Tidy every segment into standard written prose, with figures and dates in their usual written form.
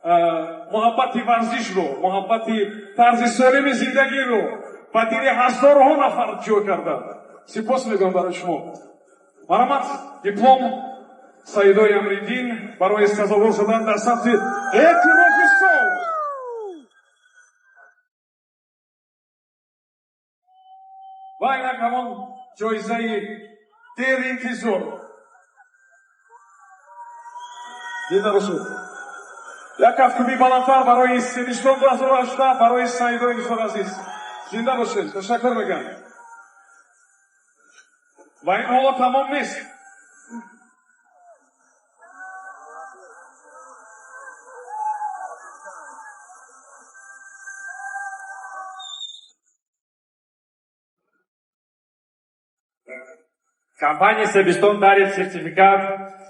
Муҳаббати варзишро, муҳаббати тарзи солими зиндагиро ба дили ҳазорҳо нафар ҷой карданд. Сипос мегӯям барои шумо. Марҳамат, диплом Саидои Амриддин барои сазовор шудан дар сатҳи эътирофи сол. Ва инак ҳамон ҷоизаи деринтизор. Зинда бошед. Як кафкӯбии баландтар барои Себистон 2018, барои Саидои бисёр азиз. Зинда бошед, ташаккур мегӯям. Ва ин ҳоло тамом нест. Компания Себистон дарит сертификат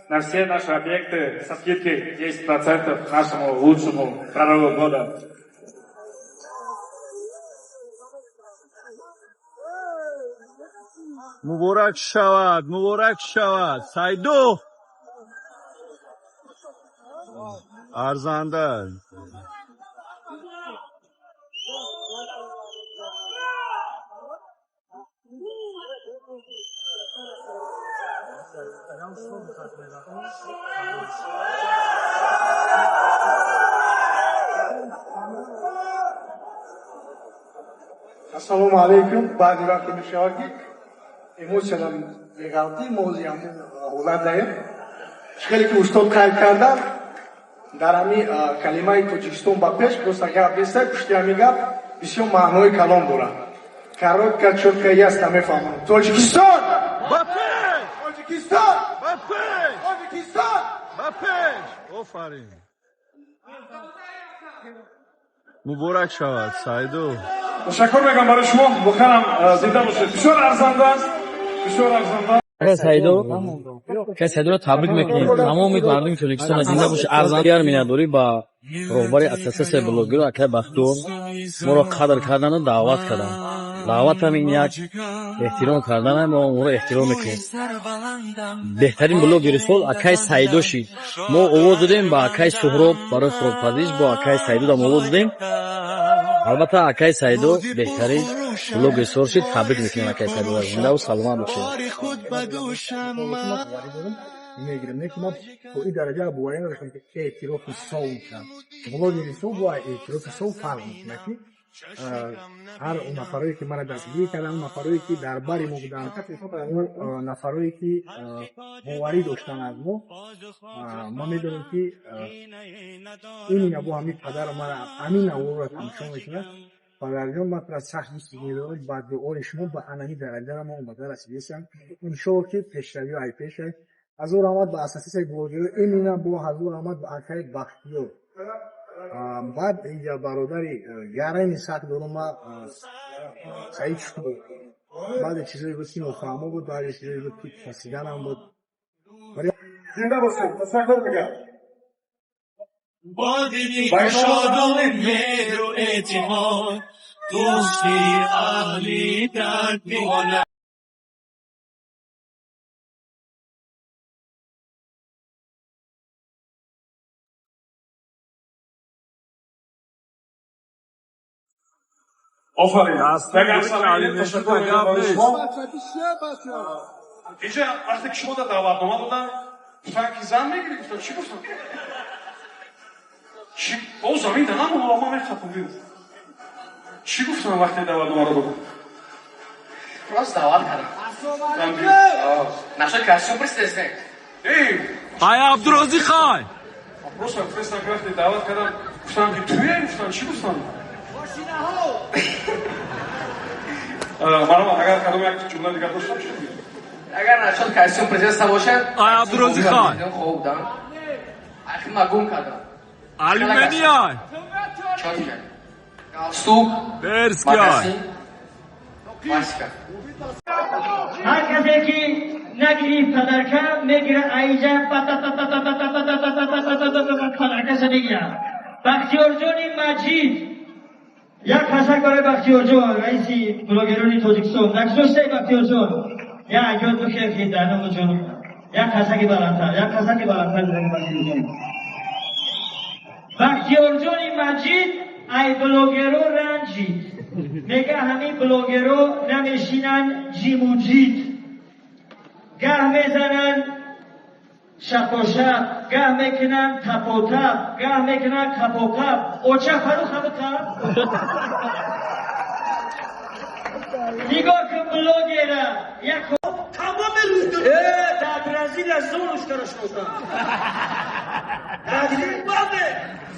на все наши объекты со скидкой 10% нашему лучшему прорыву года. Муборак шавад, муборак шавад. Сайдо! Арзанда. Ассалому алайкум. Баъди вақте мешавад, ки эмоциялам меғалтӣ, мози ҳамун ҳолат даем. Хеле ки устод қайд кардам, дар ҳами калимаи Тоҷикистон ба пеш просто гап неста, пушти ҳами гап бисёр маънои калон дорад. Коротко, чётко, ясно мефаҳмам. Тоҷикистон ба пеш! Тоҷикистон ба пеш! Тоҷикистон ба пеш! Офарин! Муборак шавад, Сайдо. Ташаккур мегӯям барои шумо. Воқеан зинда бошед. Бисёр арзанда аст. Бисёр арзанда. Сайдо, ка Сайдоро табрик мекунем. Тамоми мардуми Тоҷикистон зинда бошед. Арзанда миннатдорӣ ба роҳбари ассотсиатсияи блогеру акай Бахтиёр, моро қадр кардану даъват карданд. Даъватам ин як эҳтиром карданам, мо онро эҳтиром мекунем. Беҳтарин блогери сол акай Сайдо шид. Мо овоз додем ба акай Суҳроб барои хӯрокпазиш, бо акай Сайдодам овоз додем. Албатта, акай Сайдо беҳтарин блогери сол шид. Табрик мекунем акай Сайдоро. Зиндаву саломат бошед. Мегирем, не ки ман то ин дараҷа боварӣ надоштам, ки эътирофи сол мекунам. Блогери сол бо эътирофи сол фарқ мекунад, ки ҳар он нафарое ки маро дастгирӣ карданд, он нафарое ки дар бари мо буданд, он нафарое ки боварӣ доштанд аз мо. Ма медонем, ки ин бо ҳамин падару мара ҳамин наворро тамошо мекунад. Падарҷон, ман тура сахт дӯст медорам. Ба дуои шумо ба анами дараҷара мо омада расидесам. Иншоалло, ки пешравиҳо ай пешай. Ҳазор раҳмат ба ассотсиатсияи блогерӣ, именно бо ҳазор раҳмат ба акаи Бахтиёр. Баъд инҷа бародари гарами сахт дорум ма, Саид Шукур. Баъзе чизое буд, ки нофаҳмо буд, баъзе чизое буд, ки фасиданам буд. Зинда бошед, ташаккур мегӯям. Меҳру эътимод, дӯстии аҳли дард меонад. Офарин. Як афсанаи ташаккур мегӯям барои шумо. Инҷа вақте ки шумо даъватнома доданд, гуфтанд, ки зан мегирӣ, гуфтам, чӣ гуфтам? Чӣ? О, замин да намон, ман мехатам. Чӣ гуфтам вақте даъватномаро додам? Просто даъват кардам. Наша костюм пристесне. Эй! Ай, Абдурозиқ ай! Просто гуфтам, ки вақте даъват кардам, гуфтам, ки туе, гуфтам, чӣ гуфтам? Марома, агар кадом як ҷумла дигар дошта бошед? Агар насчет костюм президента бошад, Ай, Абдурозиқ ай! Хоб дам. Ахи ма гум кардам. Алюминий ай! Чётко. Галстук, Берский ай! мокасин, классика. Ҳар касе ки нагирифт подарка, мегира айҷа подаркаша мегира. Бахтиёрҷони Маҷид, як хашак барои Бахтиёрҷон, раиси блогерони Тоҷикистон. Накшоштаи Бахтиёрҷон, як ёд бихер, ки дарнамуҷон, як хашаки баландтар, як хашаки баландтар. Бахтиёрҷон, Бахтиёрҷони Маҷид ай блогеро ранҷид. Мега ҳамин блогеро намешинанд ҷимуҷид. Гаҳ мезананд шапошап, гаҳ мекунанд тапотап, гаҳ мекунанд капокап. Оча Фарух ҳамутап. Нигоҳ кун блогера. Як тамоми рӯз дар Бразилия Золушкаро шинохтам. Дар Зимбабве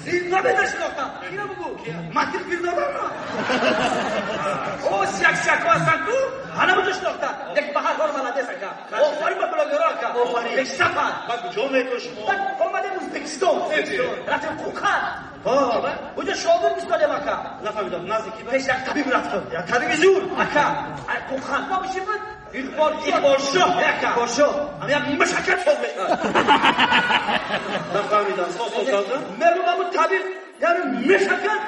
Зимбабве шинохтам. Киро бугу? Матил Фирдаварро. О, сиак-сиакҳо ҳастанд ку? Ҳанамуҷо шинохтам. Як ба ҳар ҳол молодец ака. Офарин ба блогерҳо ака. Офарин. Бешафар. Ба куҷо мекӯ шумо? Омадем Ӯзбекистон. Рафтем Қӯқанд. Уҷо шогирд истодем ака. Нафаҳмидам, назди ки? Пеш як табиб рафтам. Як табиби зур. Ака, Қӯқанд мо биши буд? Иқбол, Иқболшоҳ. Ака. Иқболшоҳ. Ам як мушакат соз мекард. Нафаҳмидам, соз соз карда? Мерум аму табиб, яъне мушакат.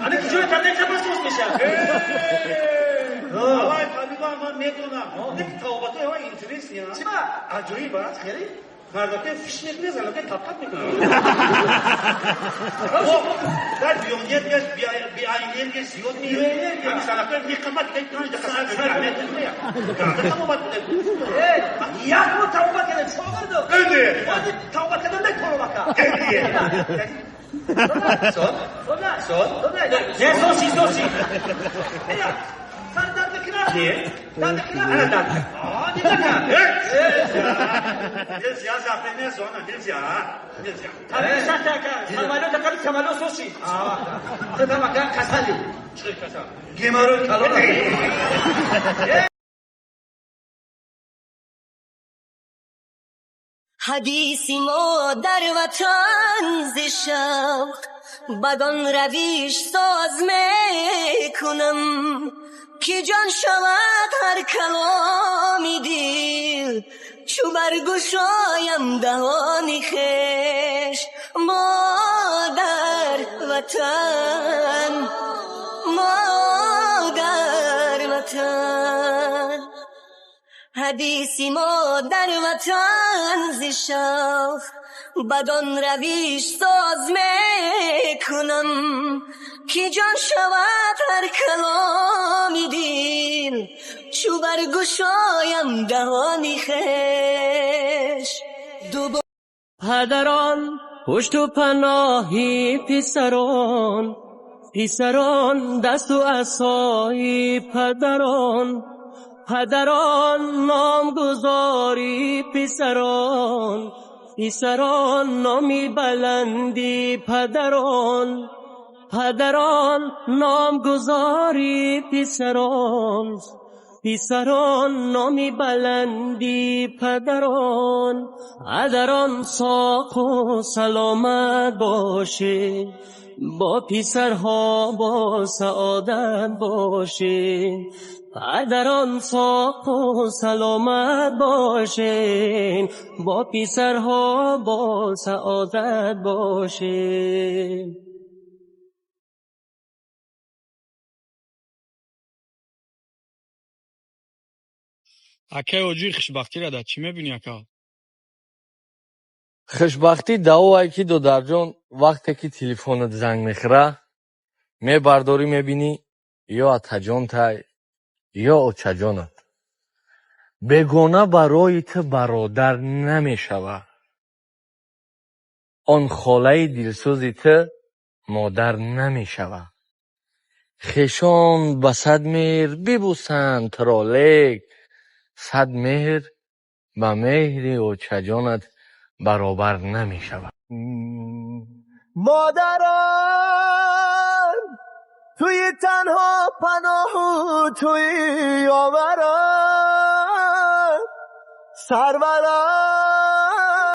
Ами куҷои табиб чапа соз мешавад? Авай табиба ман медонам. Ник тавбатои авай интересный. Чиба? Аҷоиб аст. Хеле? Мардаке фиш мекунад, занаке тап-тап мекунад. Дар биоэнергияш, биоэнергия зиёд меояд. Ҳамин занаке меқамад, ки 5 дақиқа сар мекунад. Тавбат кунед. Як бор тавбат кардем, шогирду. Эде. Тавбат кардам, наметавонам ака. Эде. Сон? Сон? Не, соси, соси. Сар дард мекунад? Не. Дард мекунад? Ана дард. Нема. Нельзя, завтра не зона, нельзя. Нельзя. Табиб сахт ака. Самолёт акаби самолёт соси. Худам ака касали. Чӣ касал? Геморрой калон. Ҳадиси модар ватан зи шавқ бадон равиш соз мекунам, ки ҷон шавад ҳар каломи дил, чу баргушоям даҳони хеш. Модар ватан, модар ватан. Ҳадиси модар ватан зи шавқ бадон равиш соз мекунам, ки ҷон шавад ҳар каломи дил, чу баргушоям даҳони хеш. Падарон пушту паноҳи писарон, писарон дасту асои падарон, падарон номгузори писарон, писарон номи баланди падарон, падарон номгузори писарон, писарон номи баланди падарон. Падарон соқу саломат бошед, бо писарҳо бо саодат бошед. Падарон соқу саломат бошед, бо писарҳо бо саодат бошед. Акаи оҷӣ, хушбахтиро дар чӣ мебинӣ, ака? Хушбахтӣ давое ки, додарҷон, вақте ки телефонат занг мехӯра, мебардорӣ, мебинӣ ё атаҷонтай, ё очаҷонат. Бегона барои ту бародар намешавад. Он холаи дилсӯзи ту модар намешавад. Хешон ба сад меҳр бибӯсанд туро, лек сад меҳр ба меҳри очаҷонат баробар намешавад. Модарам, туи танҳо паноҳу туи ёварам, сарварам.